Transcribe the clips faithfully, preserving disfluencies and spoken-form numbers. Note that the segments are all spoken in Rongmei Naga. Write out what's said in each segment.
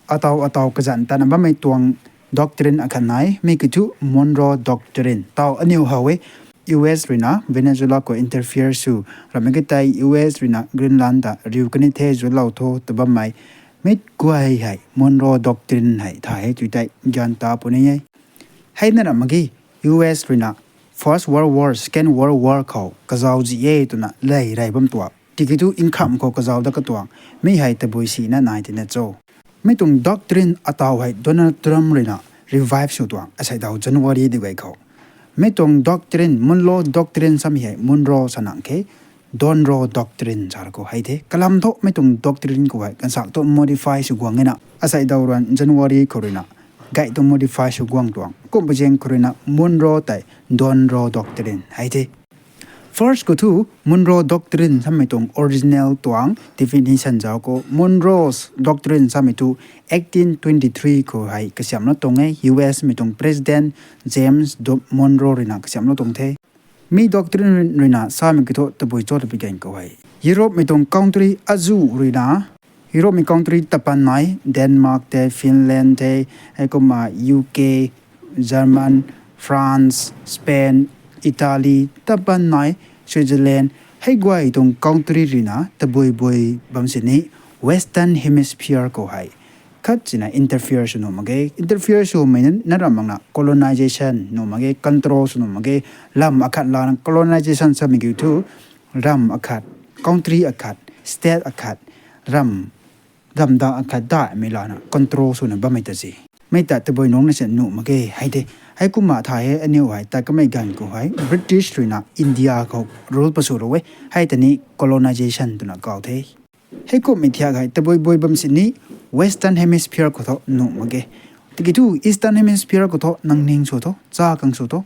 Ataw ataw kazanc tana bammei tuang doctrine akhat nai, mi kiu thu Monroe Doctrine. Taw aniu how e, U S ruina Venezuela khou interfere sw, ramei ki tei U S ruina Greenland ta riu kani the zualou tho ta bammei. Mi guay hei Monroe Doctrine hei thay e tui tei gyan ta puni e. Hei na ramei ki U S ruina First World War, Second World War khou kazau zi e twna lei rey bam tuang. Tiki thu nkham khou kazau da katuang. Mi hei tabui sina nai tina cho. Mi tuang doctrine ataw hei Donald Trump ruina revive sw tuang. Asei daw January di gay khou. Mi tuang doctrine, Monroe Doctrine samei hei Monroe sanang khe, Donroe Doctrine sa khou hei the. Kalam tho mi tuang doctrine khou hei kansak thu modify sw guang e na. Asei daw ruan January khou ruina gay thu modify sw guang tuang. Kum pui zaeng khou ruina Monroe tei Donroe Doctrine hei the. First khou thu Monroe Doctrine samei tuang original tuang definition zau khou Monroe's Doctrine samei thu eighteen twenty-three khou hei kasiamlou tuang e, U S mei tuang President James Monroe ruina kasiamlou tuang the. Mi doctrine ruina samei kiu thu tabui cho ta pi gan khou hei Europe mei tuang country azu ruina, Europe mei country tapan nai, Denmark the, Finland the, heikumna U K, German, France, Spain, Italy tapan nai, Switzerland, hei guay tuang country ruina tabui bui bam sini Western Hemisphere khou hei khat sina interfere sw nuh mak ge. Interfere swmei na ram makna colonization nuh mak ge, control sw nuh mak ge. Lam akhat lana colonization samei kiu thu ram akhat, country akhat, state akhat, ram, ramda akhat daihmei lana control swna bammei ta si. Mei ta tabui nungc na si nuh mak ge hei de. Heikumna thay e aniu hei ta kamei ganv khou hei British ruina India khou rule paswlou e. Hei ta ni colonization twna kau the. Heikumhmei thiak hei tabui bui bam sini Western Hemisphere khou thu nuh mak ge. Tiki thu Eastern Hemisphere khou thu nang ning sw tho, cha kang sw tho.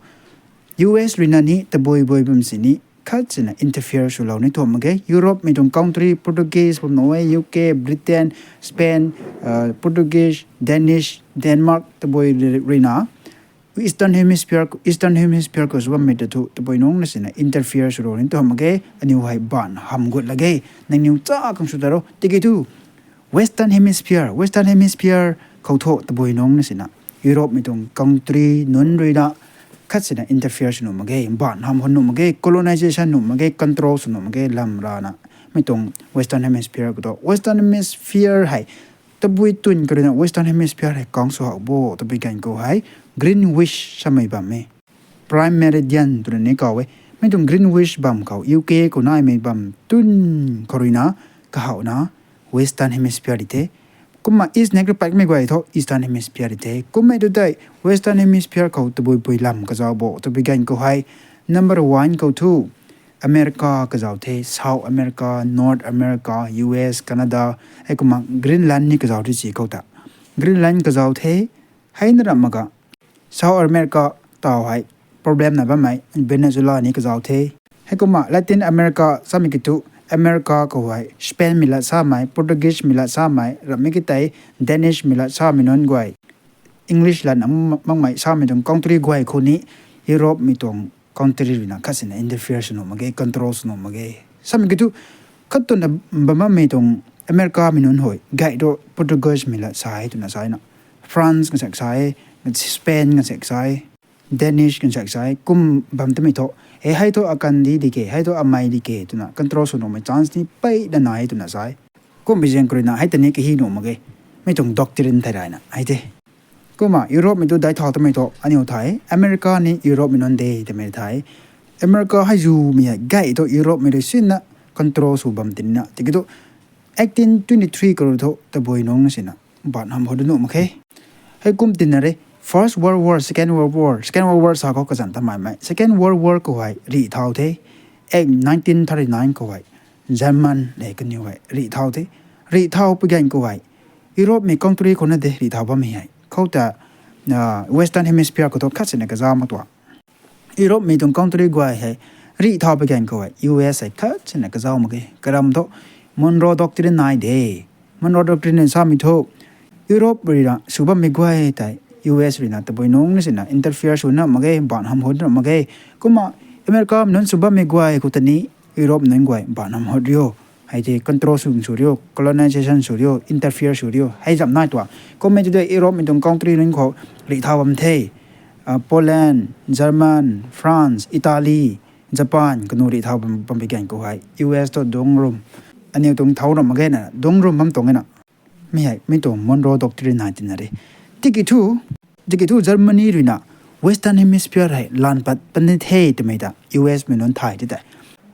U S ruina ni tabui bui bam sini khat sina interfere swlou ni thum mak ge. Europe mei tuang country, Portuguese bam nuh e, U K, Britain, Spain, Portuguese, Danish, Denmark tabui ruina Eastern Hemisphere, Eastern Hemisphere khou sw bammei ta thu tabui nungc na sina interfere swlou ni thum mak ge. Aniu hei baanv hamh gut la ge. Nangniw cha kang sw ta ro. Tiki thu Western Hemisphere, Western Hemisphere khou thu tabui nungc na sina Europe mei tuang country nunc ruina khat sina interfere sw nuh mak ge, baanv hamh hun nuh mak ge, colonization nuh mak ge, control sw nuh mak ge, lam rana. Mi tuang Western Hemisphere khou thu Western Hemisphere hei tabui twn khou ruina Western Hemisphere hei kang sw hak bo tabui gan khou hei Greenwich samei bam e. Prime Meridian twna ni kau e. Mi tuang Greenwich bam khou U K khou naimei bam twn khou ruina kahowna Western Hemisphere di the. Kumna East nek rui patmei guay thu Eastern Hemisphere di the. Kummei tu tei Western Hemisphere khou tabui bui lam kazau bo tabui gan khou hei number one khou thu America kazau the, South America, North America, U S, Canada, heikumna Greenland ni kazau the si khou ta. Greenland kazau the, hei na ram mak ga South America taw hei problem na bammei Venezuela ni kazau the. Heikumna Latin America samei kiu thu America khou hei Spain mei lat samei, Portuguese mei lat samei, ramei ki tei Danish mei lat samei nunc guay, English latna makmei samei tuang country guay khou ni Europe mei tuang country ruina khat sina interfere sw nuh mak ge, control sw nuh mak ge. Samei kiu thu khat twna bam bammei tuang America mei nunc hei gay thu Portuguese mei lat sa e twna sa e na. France gansak sa e, Spain gansak sa e, Danish gansak sa e, kum bam tamei thu, e hei thu akandih di ke, hei thu amei di ke twna control sw nuhmei chance ni peyna nai e twna sa e. Kummei zaeng khou ruina hei ta ni kahi nuh mak ge. Mi tuang doctrine thei rayna hei the. Kumna Europe mei tu daic thau tamei thu aniu thay, America ni Europe mei nunc de tamei thay. America hei zumei hei gay thu Europe mei rui sinna control sw bam tinna. Tiki thu eighteen twenty-three khou rui thu tabui nungc na sina baanv hamh hou da nuh mak khe. Heikum tinna re, First World War, Second World War, Second World War sa khou kazanc ta maimei. Second World War khou hei rih thau the, nineteen thirty-nine khou hei German le kaniw hei rih thau the. Rih thau pui gan khou hei Europe mei country khou na de rih thau bammei hei. Khou ta Western Hemisphere khou thu khat sina kazau mak tuang. Europe mei tuang country guay hei rih thau pui gan khou hei U S hei khat sina kazau mak ge. Karam thu Monroe Doctrine nai de. Monroe Doctrine samei thu Europe ruina sw bammei guay tei U S ruina tabui nungc na sina interfere sw na mak ge, baanv hamh hou na mak ge. Kumna America mei nunc sw bammei guay khou ta ni Europe nunc guay baanv hamh hou rio. Hei tei control sw sw riu, colonization sw riu, interfere sw riu hei zam nai tuang. Kummei tu de Europe mei tuang country nunc khou rih thau bam the. Poland, German, France, Italy, Japan kanu rih thau bam bam bi gan khou hei US tu dungc rum, aniw tuang thau ram mak ge na dungc rum bam tuang e na. Mi hei mi tuang Monroe Doctrine hei tina re. Tiki thu, tiki thu Germany ruina Western Hemisphere hei lan pat puni the twmei ta US mei nunc thay ti tei.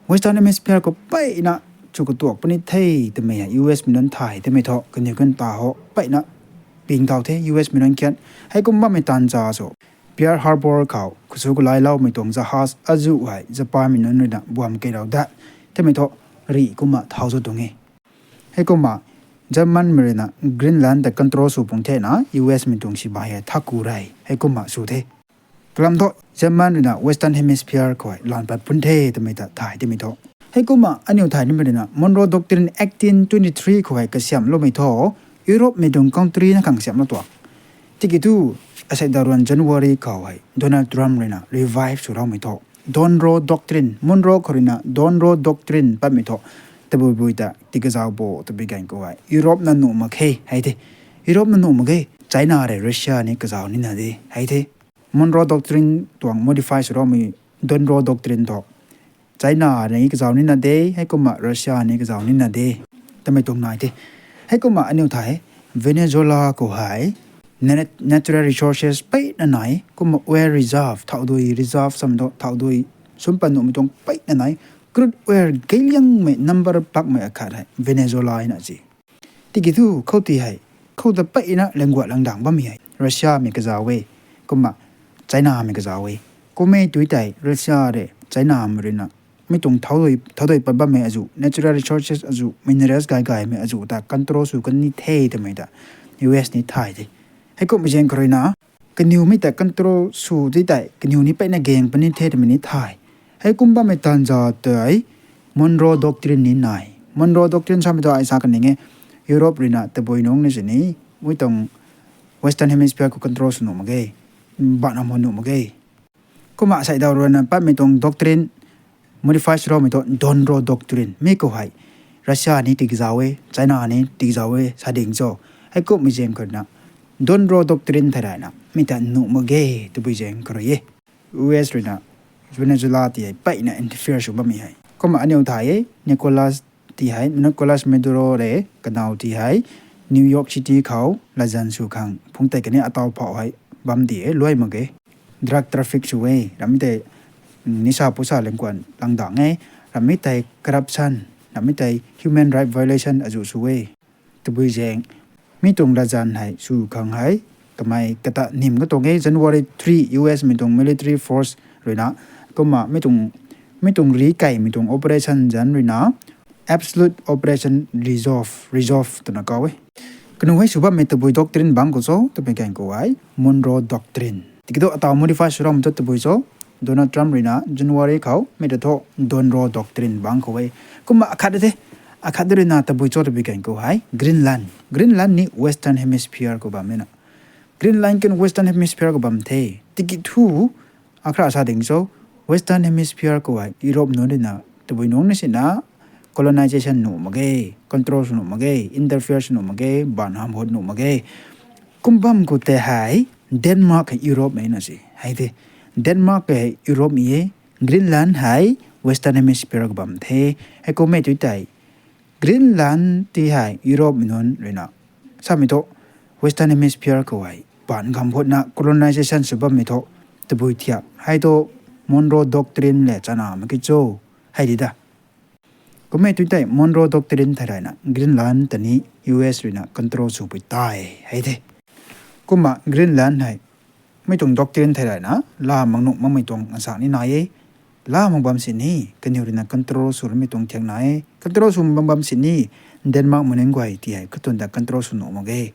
Western Hemisphere khou peyna chu katuak puni the twmei hei US mei nunc thay twmei thu kaniw kan ta ho peyna ping thau the US mei nunc kian. Heikum bammei taanv cha sw Pearl Harbor khou khusu kulayloumei tuang jahaz azuh hei Japan mei nunc ruina buam keylou dat twmei thu rih kumna thau zu tuang e. Heikumna German mei ruina Greenland ta control sw pung thena US mei tuang sibai hei thaku rei heikumna sw the. Kalam thu German ruina Western Hemisphere khou hei lan pat pun the twmei ta thay timei thu. Heikumna aniw thay nimei ruina Monroe Doctrine eighteen twenty-three khou hei kasiamhloumei thu Europe mei tuang country na khang kasiamhlou tuang. Tiki thu asei daruan January khou hei Donald Trump ruina revive swloumei thu Monroe Doctrine, Monroe khou ruina Monroe Doctrine patmei thu tabui bui ta tii kazauh bo tabui gan khou hei Europe na nuh mak khe hei the. Europe na nuh mak ge, China rei Russia ni kazauh nina de hei the. Monroe Doctrine tuang modify swloumei Monroe Doctrine thu China ni kazauh nina de, heikumna Russia ni kazauh nina de twmei tuang nai the. Heikumna aniw thay Venezuela khou hei natural resources peyna nai, kumna oil reserve, thaudui reserve sam thu thaudui sum pat nuhmei tuang peyna nai, crude oil gayliangmei number pakmei akhat hei Venezuela na si. Tiki thu khou ti hei khou ta peyna langguat langdang bammei hei Russia mei kazauh e, kumna China mei kazauh e. Kummei tu tei Russia rei China mei ruina mi tuang thaudui pat bammei azuh, natural resources azuh, minerals gay gaymei azuh ta control sw kan ni the twmei ta US ni thay the. Heikumhmei zaeng khou ruina kaniwmei ta control sw ti tei kaniw ni peyna gang puni the twmei ni thay. Heikum bammei taanv cha tei Monroe Doctrine ni nai. Monroe Doctrine samei thu ai sa kaning e, Europe ruina tabui nungc ni sini mi tuang Western Hemisphere khou control sw nuh mak ge, ban ham hou nuh mak ge. Kumna asei daw ruina patmei tuang doctrine modify swloumei thu Monroe Doctrine mi khou hei Russia ni tii kazauh e, China ni tii kazauh e sa ding cho. Heikumhmei zaeng khou ruina Monroe Doctrine thei rana mi ta nuh mak ge tabui zaeng khou rui e. US ruina Venezuela ti hei peyna interfere sw bammei hei. Kumna aniw thay e, Nicolas ti hei, Nicolas Maduro rei kanow ti hei New York City khou latzan sw khang phungc tei kani ataw phauh hei bam di e, luai mak ge. Drug traffic sw e, ramei tei nisa pusa langguan langdang e, ramei tei corruption, ramei tei human right violation azuh sw e. Tabui zaeng mi tuang latzan hei sw khang hei kamei kata nim katuang e, January three US mei tuang military force ruina, kumna mi tuang ri keymei tuang operation zanc ruina Absolute Operation Resolve, Resolve twna kau e. Kanu hei sw bammei tabui doctrine bangc khou cho twmei gan khou hei Monroe Doctrine. Tiki thu ataw modify swloumei thu tabui cho, Donald Trump ruina January khou mi ta thu Monroe Doctrine bangc khou e. Kumna akhat the, akhat ruina tabui cho tabui gan khou hei Greenland, Greenland ni Western Hemisphere khou bammei na. Greenland kan Western Hemisphere khou bam the. Tiki thu akhra sa ding cho, Western Hemisphere khou hei Europe nunc ruina tabui nungc ni sina colonization nuh mak ge, control sw nuh mak ge, interfere sw nuh mak ge, ban ham hou nuh mak ge. Kum bam khou tei hei Denmark hei Europe mei na si hei the. Denmark hei Europe mei e, Greenland hei Western Hemisphere khou bam the. Heikummei tu tei Greenland ti hei Europe mei nunc ruina samei thu Western Hemisphere khou hei ban gam hutna colonization sw bammei thu tabui thiak hei thu Monroe Doctrine le chana mak ki cho hei di da. Kummei tu tei Monroe Doctrine thei rana Greenland ta ni US ruina control swpui tei hei the. Kumna Greenland hei mi tuang doctrine thei rana la mak nuh makmei tuang asak ni nai e. La mak bam sini kaniw ruina control sw ramei tuang thiak nai e. Control sw mak bam sini Denmark mei nunc guay ti hei katun ta control sw nuh mak ge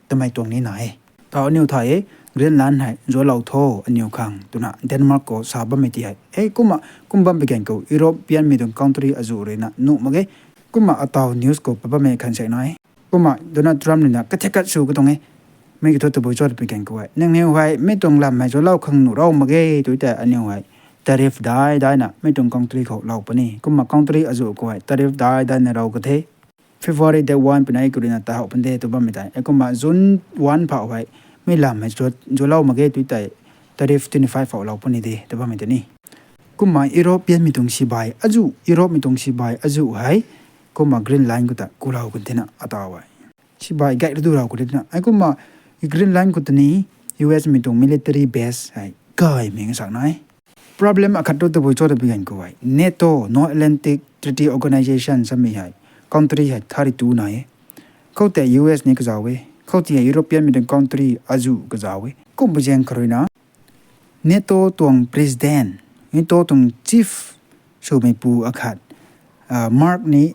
twmei tuang ni nai e. Tau aniw thay e, Greenland hei zuaclou tho aniw khang twna Denmark khou sa bammei ti hei e. Kumna kum bam bi gan khou European mei tuang country azuh ruina nuh mak ge. Kumna ataw news khou pat bammei khan sek nai e. Kumna Donald Trump ruina kathiak kat sw katuang e. Mi ki thu tabui cho tabui gan khou hei nangniw hei mi tuang lam hei zuaclou khang nuh rau mak ge tu tei aniw hei tariff dai daina mei tuang country khou lou puni. Kumna country azuh khou hei tariff dai daina lou ka the. February date one puni ku ruina ta how pun de tw bammei tei. Heikumna June one phou hei mei lam hei zualou mak ge tw tei tariff twenty five phou lou puni de tw bammei tei ni. Kumna European mei tuang sibai azuh, Europe mei tuang sibai azuh hei kumna Greenland khou ta kulou kan thena ataw e. Sibai gay ra du rau khou de twna. Heikumna Greenland khou ta ni U S mei tuang military base hei gaymei ngasakna e. Problem akhat tu tabui cho ta bi gan khou hei NATO, North Atlantic Treaty Organization samei hei country hei thirty two nai e. Khoutei U S ni kazauh e. Khoutei European mei tuang country azuh kazauh e. Kumbu zaeng kha ruina NATO tuang president, NATO tuang chief swmeipu akhat, Mark ni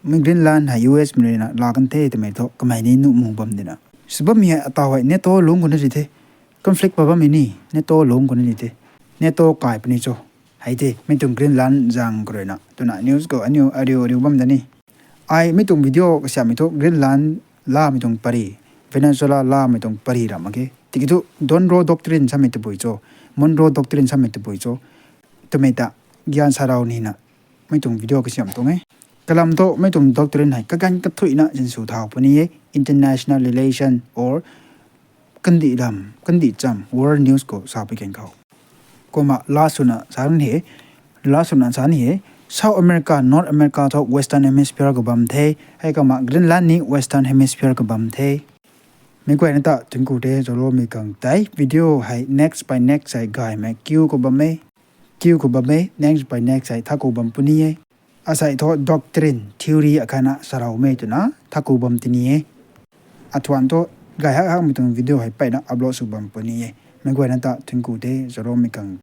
Greenland hei U S mei ruina laa kan the twmei thu kamei ni nuh mu bam dina. Sw bammei hei ataw hei NATO lungc khou na di the. Conflict pa bammei ni NATO lungc khou na di the. NATO kai puni cho. Hei the mei tuang Greenland zaeng kha ruina twna news khou aniu ariu ariu bam da ni. Ai mei tuang video kasiammei thu Greenland laamei tuang pary, Venezuela laamei tuang pary ram mak ge. Tiki thu Monroe Doctrine samei tabui cho, Monroe Doctrine samei tabui cho twmei ta gyan sa rau nina mei tuang video kasiam tuang e. Kalam thu mei tuang doctrine hei kaganv kathuicna sinsw thau puni e, international relation or kandih lam kandih cham world news khou sa pui kan khou. Kumna last swna sa ni he, last swna sa ni he, South America, North America thu Western Hemisphere khou bam the, heikumna Greenland ni Western Hemisphere khou bam the. Meic guayna ta thuanc ku the zauloumei khang tei. Video hei next by next hei gaymei kiu khou bam e, kiu khou bam e, next by next hei tha khou bam puni e. Asei thu doctrine, theory akhatna sa raumei twna tha khou bam tini e. Athuan thu gay hak hakmei tuang video hei peyna upload sw bam puni e. Meic guayna ta thuanc ku the zauloumei khang